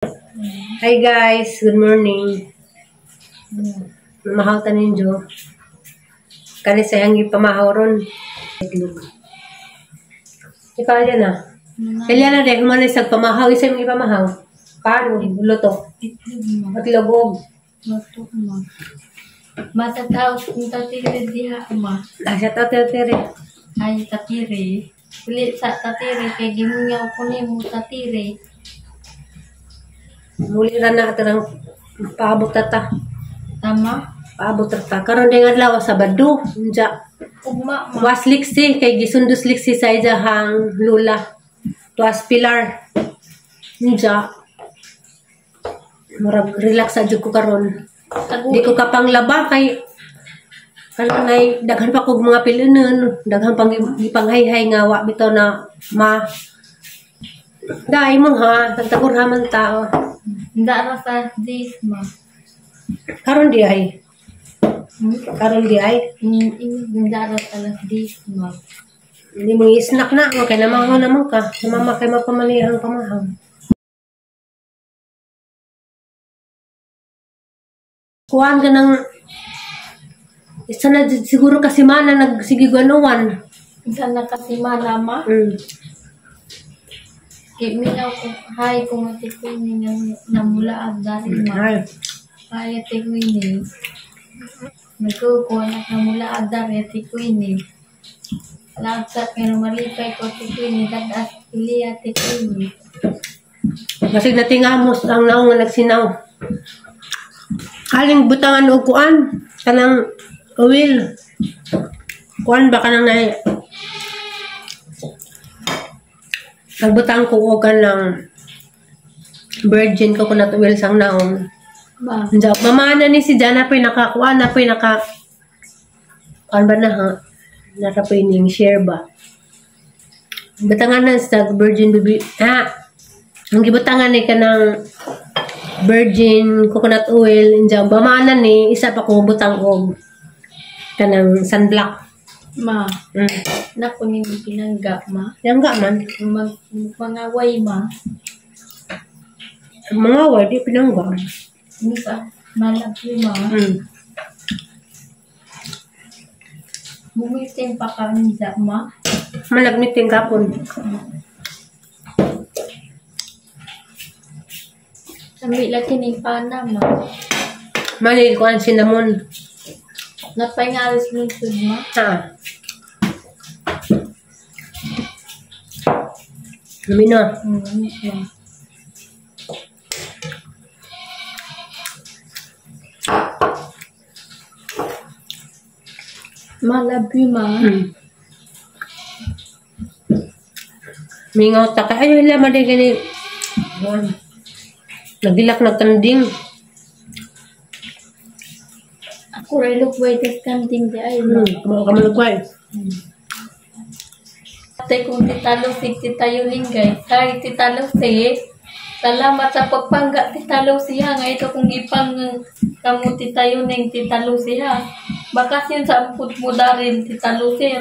Hi guys, good morning. Mamahaw ta ninyo. Kani sa iyang ipamahaw ron. Itlog. Ikaw yan ah. Kailan na rin, humanay sa pamahaw. Isa yung ipamahaw. Paano? Luto. Itlog ma. Itlog og. Luto ma. Matataos kung tatiri diha ma. Ah, siya tatiri. Ay tatiri. Uli sa tatiri kay gimingaw ko nimo tatiri. Muli ra na atarang paabot ta. Tama? Paabot ta. Karon ding adlaw Sabado. Unja. Ugma ma. Was liksi kay gisundos liksi sa iyahang lula. Tuas pilar. Unja. Murag relax sa jud ko karon. Di ko kapanglaba kay kanay daghan pa kog mga pilunon, daghan pang gipanghayhay nga wa bitaw na ma. Dai mo ha, tagtagurha man tao. Dara sa days ma. Karon di ay. Karon di ay. Dara sa last days ma. Hindi mo i-snack na, okay na mahaw naman ka. Namama kay mapamali ang pamahaw. Kuan ka ng isa na siguro kasi mana nagsigiguanuan. Isa na kasi mana ma. Kay minaw ko hay kung ate ko ni nga namula ang dari ma. Hay. Hay ate ko ni. Nagkukuha na namula ang dari ate ko ni. Lagsak pero malipay ko ate ko ni dadas pili ate ko ni. Basig natingamos ang naong nga nagsinaw. Haling butangan og kuan kanang oil. Kuan ba kanang nay nagbutang ko og kanang virgin coconut oil sang naong. Ba. Unja mamana ni si Jana poy nakakuan na poy naka kuan ba na ha? Nara poy ning share ba. Butangan na sa virgin baby. Ah, ang gibutangan ni kanang virgin coconut oil unja bamana ni isa pa ko butang og kanang sunblock. Ma. Nako ning pinangga ma. Pinangga man. Mangaway ma. Mangaway di pinangga. Misa malaki ma. Bumiting pa kami sa ma. Malagmiting kapon. Sami laki ning pana ma. Manil ko ang cinnamon. Napaingalis lungsod ma. Ha. Lumina. Malabi ma. Mingaw ta ka. Ay, wala man din gani. Nagilak nagkanding. Ako rin lukway tas kanding di ay ma. Kamalugway. Ate kung Tita Lucy, Tita Yuling guys. Hi Tita Lucy. Salamat sa pagpangga Tita Lucy ha. Nga ito kung ipang kamu Tita Yuling, Tita Lucy ha. Bakasyon sa amput mo darin Tita Lucy.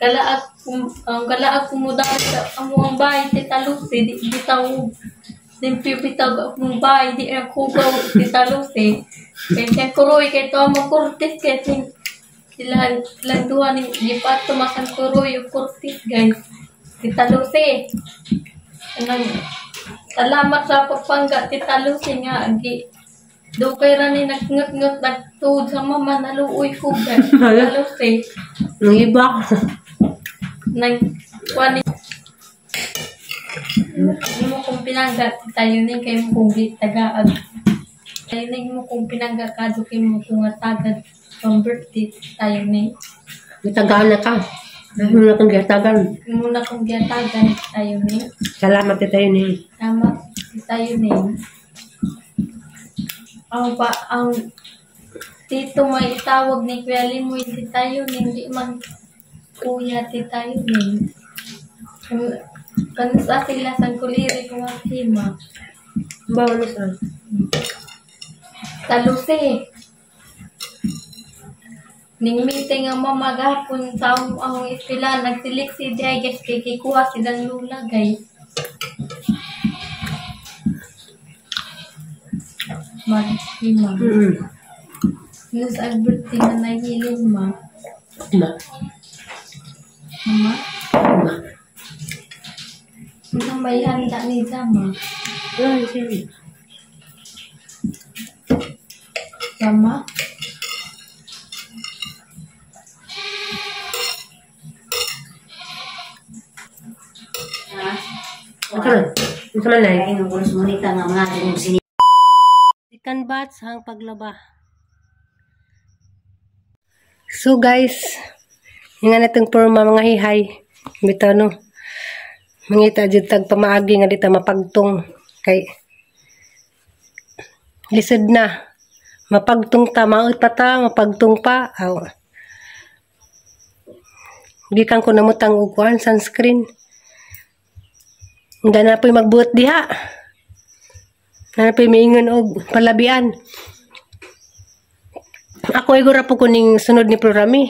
Kalaag kumudarin sa amo ang bahay Tita Lucy. Di bitaw limpyo bitaw akong bahay. Di ang kugaw Tita Lucy. Kaya siyang kuroy kay to mo kurtis kay silang duha ni gipato masan kuroy ug kurtis guys. Tita Lucy. Anang salamat sa pagpangga Tita Lucy nga gi dugay ra ni nagngot-ngot nagtuod sa mama naluoy ko guys. Tita Lucy. Nangiba. Nang kuan mo kung pinangga Tita Yuning kay mo kung gitagaag. Tayo mo kung pinangga ka do kay mo kung atagad pang birthday tayo ni. Gitagaan na ka. Muna kong gitagan. Muna kong gitagan tayo ni. Salamat tayo ni. Salamat tayo ni. Ang pa ang tito may itawag ni Kuya Limoy ti tayo ni di man kuya ti tayo ni. Kanus sila sang kuliri kung ang hima. Bawa na sa. Taluse. Ning meeting ang mama gahapon sa akong eskwela nagsiliksi di ay guys kay kikuha silang lula guys. Marima. Nus Alberti na nahilig ma. Ma. Mama? Ma. Ano may handa ni Zama? Ay, sige. Zama? Ano sa manay? Ay, ang kulos monita nga mga kung sini. Ikan bats hang paglaba. So guys, yung nga natong forma mga hihay. Bitaw no. Mangita jud tag pamaagi nga dita mapagtong kay lisod na. Mapagtong ta maot pa ta, mapagtong pa. Aw. Gikan ko namutang og kuan sunscreen. Hindi na po'y magbuot diha. Na po'y miingon og palabian. Ako ay gura po ko ning sunod ni programi.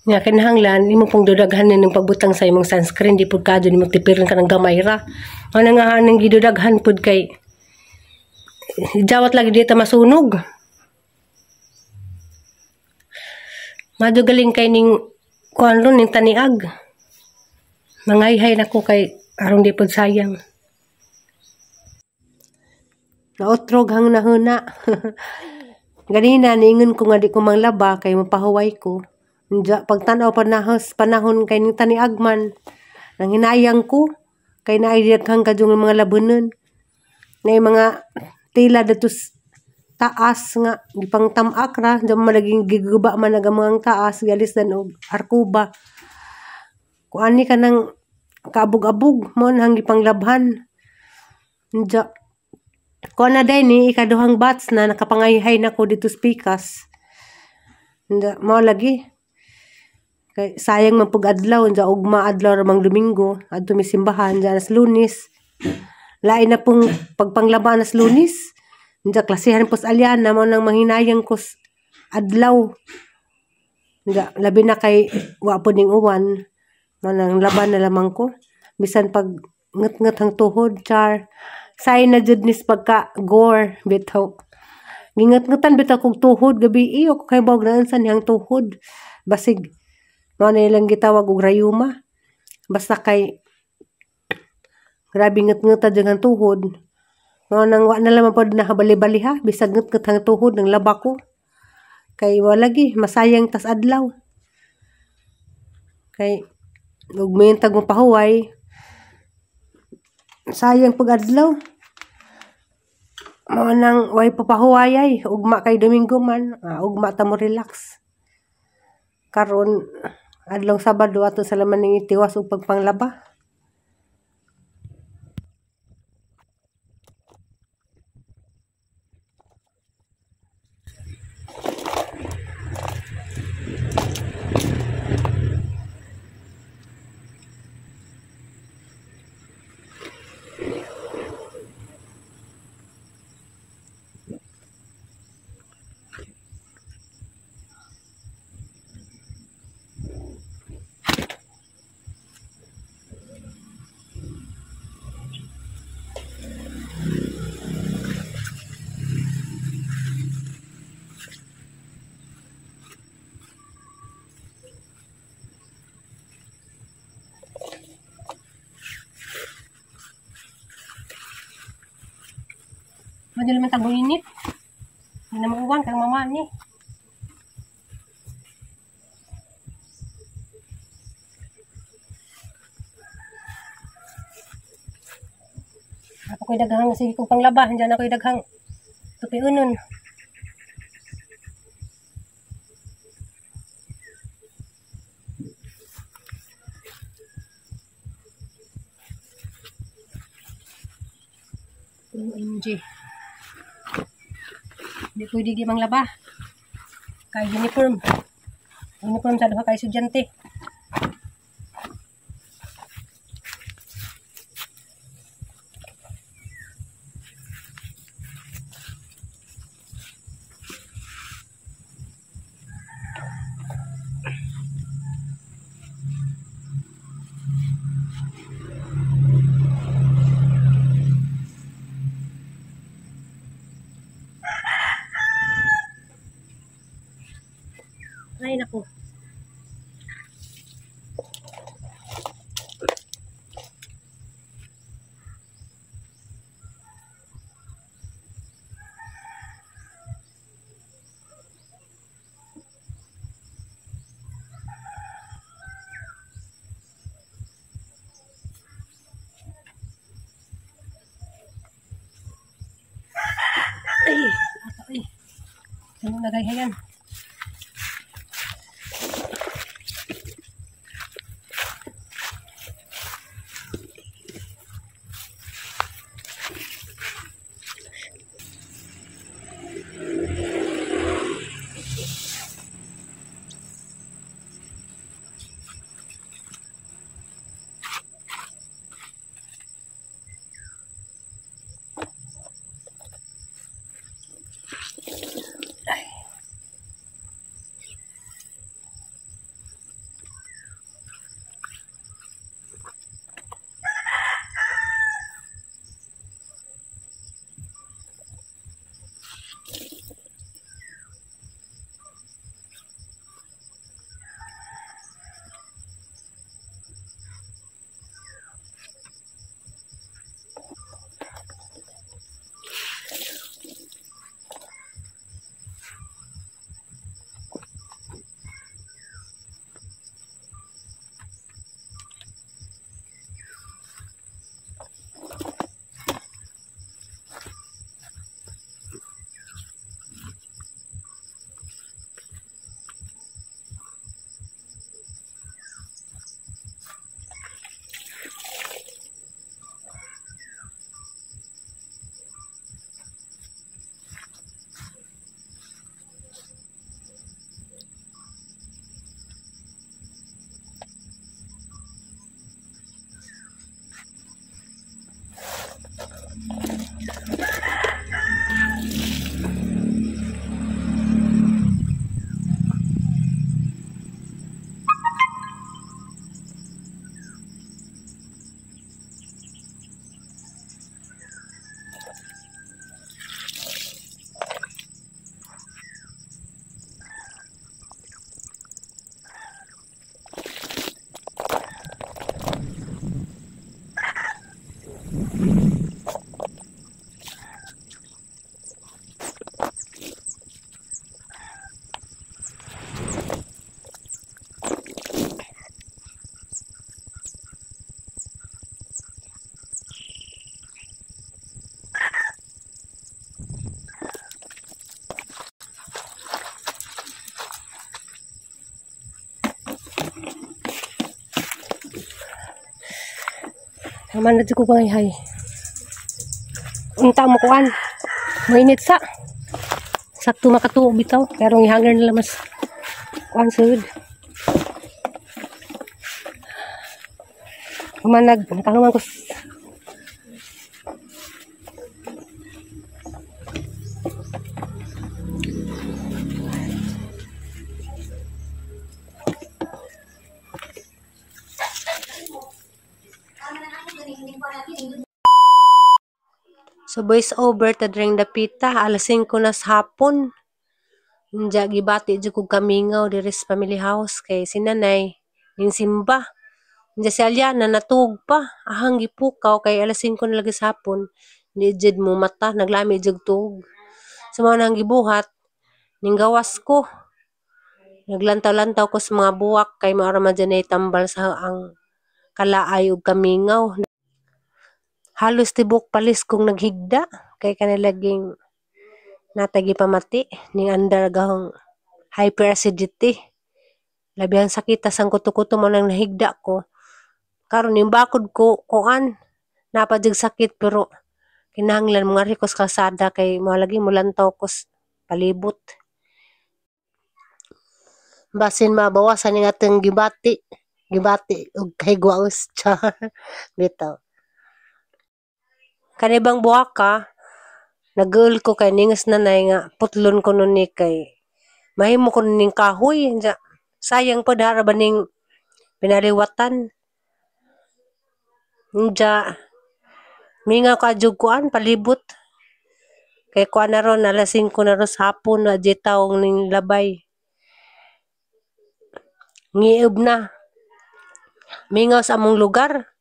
Nga kinahanglan imo pong dudaghan ning pagbutang sa imong sunscreen di pud kadto nimo tipiron ka ng gamay ra. Ano nga ning gidudaghan pud kay jawat lagi dito masunog. Madyo galing kay ning kuan ron ning taniag. Mangayhay nako kay aron di pud sayang. Naotrog hang nahuna. Ganina niingon ko nga di ko manglaba kay mapahuway ko. Nja, pagtan-aw panahon kay ning taniag man nanghinayang ko kay naay daghang kadyong mga labunon. Naay mga tela didto taas nga gipang tam-ak ra, dyan man naging giguba man ang mga taas gialis dan og arkuba. Kuani ka nang kaabog-abog mo nang gipanglabhan. Nja, kuan na day ni ikaduhang batch na nakapangayhay na ko dito sa pikas. Nja, mao lagi. Kay sayang man pug adlaw, nja ugma adlaw ra mang Domingo adto mi simbahan nja alas Lunes. Lain na pong pagpanglaba alas Lunes. Nja klasihan pos Aliana mo nang manghinayang ko adlaw. Nja labi na kay wa po ning uwan. Mo nang laban na lamang ko. Bisan pag ngat-ngat ang tuhod, char. Say na jud nis pagka gore bitaw. Gingat-ngatan bitaw kog tuhod gabi iyo ko kay bawg na unsa niyang tuhod. Basig mao na ilang gitawag og rayuma. Basta kay grabe ngat-ngata jud ang tuhod. Mao nang wa na lamang pod nahabali-bali ha, bisag ngat-ngat ang tuhod nang laba ko. Kay wa lagi masayang tas adlaw. Kay ug mayintag mo pahuway, sayang pag adlaw. Mao nang way papahuway ay ugma kay Domingo man, ugma ta mo relax. Karon adlong Sabado ato sa laman ning itiwas og pagpanglaba. Madali naman tagong init. Hindi na mauwan kang mama ni. Ako ko'y daghang sige kong panglaba. Diyan ako'y daghang tupiunon. OMG. Di pwede di manglaba. Kay uniform. Uniform sa duha kay estudyante. Ay nako. Ay, ato ay. Ano nagayhayan? Naman na ko hay. Unta mo kuan. Mainit sa. Sakto makatuog bitaw pero gihanger nila mas kuan sud. Humanag nakahuman ko. So voice over ta during dapita alas 5 na sa hapon. Unja gibati jud kog kamingaw diri sa family house kay si nanay ning simba. Unja si Aliana natuog pa ahang gipukaw kay alas 5 na lagi sa hapon. Di jud mo mata naglami jud tuog. So mao nang gibuhat ning gawas ko. Naglantaw-lantaw ko sa mga buwak kay mao ra man jud nay tambal sa ang kalaay ug kamingaw. Halos tibok palis kong naghigda kay kanilaging natagi pamati ning andar gahong hyperacidity. Labi ang sakit tas ang kuto-kuto mo nang nahigda ko. Karon ning bakod ko kuan napadig sakit pero kinahanglan mga ko sa kalsada kay mo lagi mulantaw ko palibot. Basin mabawasan ning atong gibati, gibati og kahigwaos char bitaw. Kanibang buhaka nagul ko kay ningas nanay nga putlon ko nun ni kay mahimo ko ning kahoy. Sayang pa dara ba ning pinaliwatan. Nja mingaw ka jud kuan palibot. Kay kuan na ron alas 5 na ron sa hapon na di tawong ning labay. Ngiob na. Mingaw sa among lugar.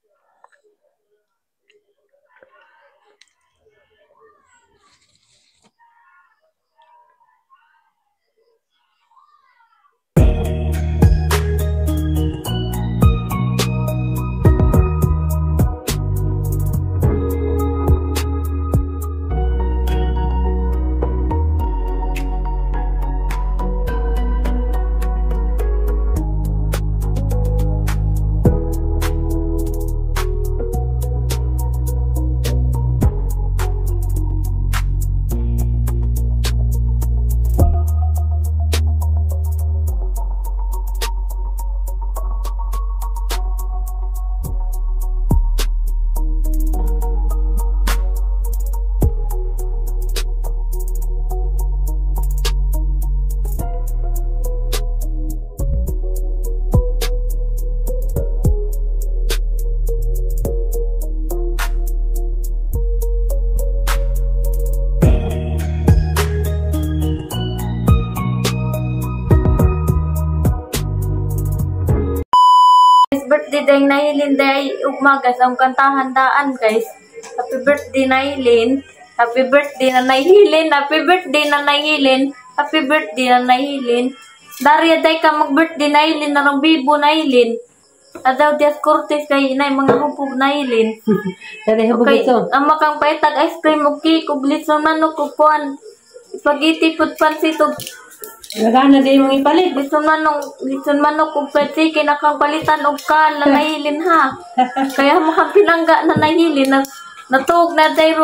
Birthday dayang Nailin day ugma guys, ang kantahan daan guys. Happy birthday Nailin. Happy birthday na Nailin. Happy birthday na Nailin. Happy birthday na Nailin. Darya day ka mag-birthday Nailin narong bibo Nailin. Adaw Dias Cortez kay inay mga hubog Nailin. Dali hubog Okay, ito. ang makang paitag ice cream ug cake ug litson manok ug kuan. Spaghetti pud pansit ug Nagana din mong ipalit. Litson manok ug fried chicken akang palitan og kan na Nailin ha. Kaya makang pinangga na Nailin na natuog na day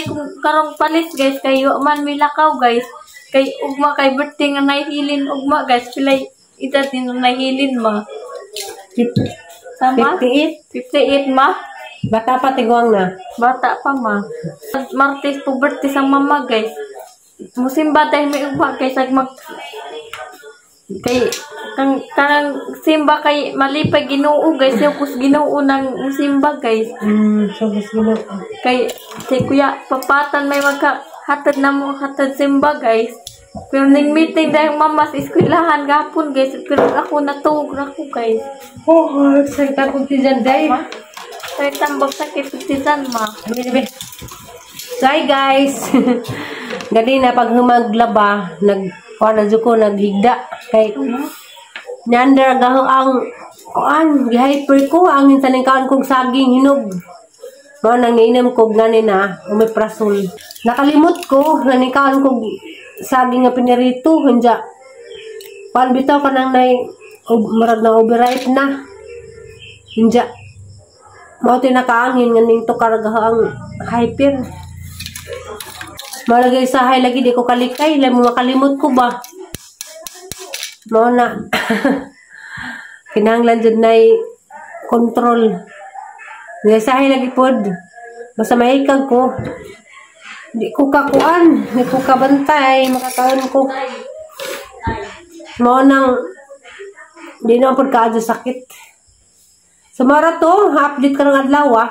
kung karong palit guys kay wa man milakaw guys. Kay ugma kay birthday nga Nailin ugma guys pilay edad ni Nailin ma. Tama? 58. 58 ma. Bata pa tiguang na. Bata pa ma. Martes po birthday sa mama guys. Musimba tayo may ugma guys ag mag kay kang kanang simba kay malipay Ginoo guys, yung kus Ginoo nang musimba guys. So gusto mo. Kay si Kuya Papatan may magka hatad na mo hatad simba guys. Pero ning meeting dahil mama sa eskwelahan gapon guys, pero ako natuog ra ko guys. Oh, sakit akong tiyan day. Kay tambag sakit tiyan ma. So hi guys. Ganina pag humaglaba, nag kuan na jud ko naghigda kay nyander gaho ang kuan, gihyper ko ang taning kaon kog saging hinog. Mao nang niinom kog ganina omeprazole. Nakalimot ko nga nikaon kog saging nga pinirito hunja. Kuan bitaw kanang nay murag na overripe na. Hunja. Mao ti nakaangin nga ning tukar gaho ang hyper. Malagay sa hay lagi di ko kalikay, lay mo makalimot ko ba. Mao na. Kinahanglan jud nay control. Di sa hay lagi pod. Basta mahikag ko. Di ko kakuan, di ko kabantay, makakaon ko. Mao nang di na pod kaadyo sakit. So mara to, update ka ng adlaw ah.